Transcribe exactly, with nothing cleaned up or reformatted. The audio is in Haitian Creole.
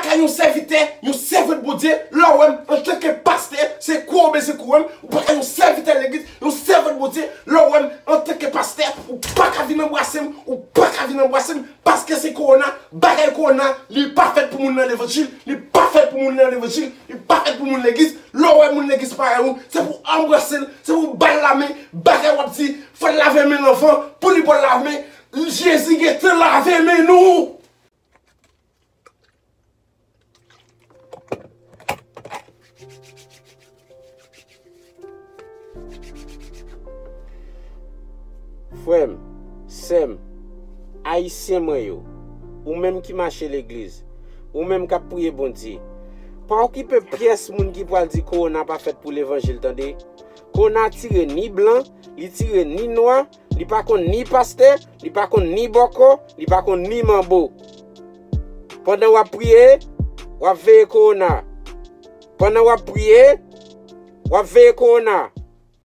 ka yon sèvitè, yon sèvant Bondye, lè w wè m antanke pastè, se kou w obeyi, se kou w wè m, ou pa ka yon sèvitè legliz, yon sèvant Bondye, lè w wè m antanke pastè, ou pa ka vin anbrase m, ou pa ka vin anbrase m, paske se kowona, bagay kowona, li pa fèt pou moun nan levanjil, li pa fèt pou moun nan levanjil, li pa fèt pou moun legliz, lè w wè moun legliz parèy ou, se pou anbrase l, se pou ba l lamen, bagay w ap di, fò l lave men l anvan, pou li ba w lamen, Jezi gentan lave men nou. Frè m, sè m, ayisyen mwen yo, ou menm ki mache legliz, ou menm k ap priye Bondye, pa okipe pyès moun ki pral di kowona pa fèt pou levanjil, tande. Kowona tire ni blan, li tire ni nwa, li pa konn ni pastè, li pa konn ni bòkò, li pa konn ni manbo. Pandan w ap priye, w ap veye kowona. Pandan w ap priye, w ap veye kowona.